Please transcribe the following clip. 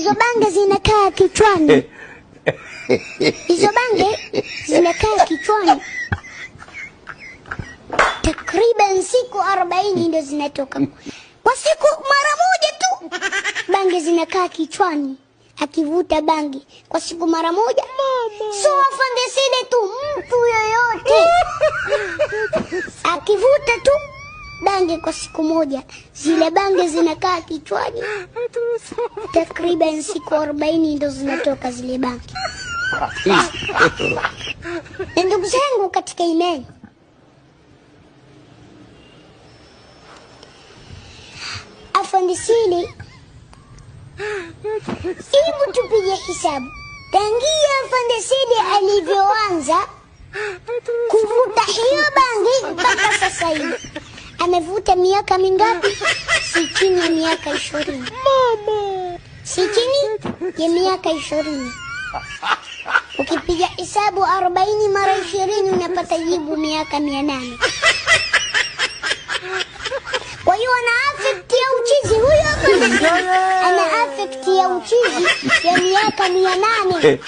Hizo bange zinakaa kichwani, hizo bange zinakaa kichwani takriban siku 40 ndio zinatoka kwa siku mara moja tu. Bange zinakaa kichwani, akivuta bangi kwa siku mara moja. So Afande Sile tu, mtu yoyote akivuta tu bange kwa siku moja, zile bange zinakaa kichwani takriban siku 40 ndo zinatoka zile bangi. Na ndugu zangu katika imani, Afande Sile, hebu tupige hisabu tangia Afande Sile alivyoanza kuvuta hiyo bangi mpaka sasa hivi amevuta miaka mingapi? Si chini ya miaka 20. Si chini ya miaka 20. Ukipiga hisabu 40 mara 20 unapata jibu miaka 800. Kwa hiyo ana affect ya uchizi huyo hapa. Ana affect ya uchizi ya miaka 800.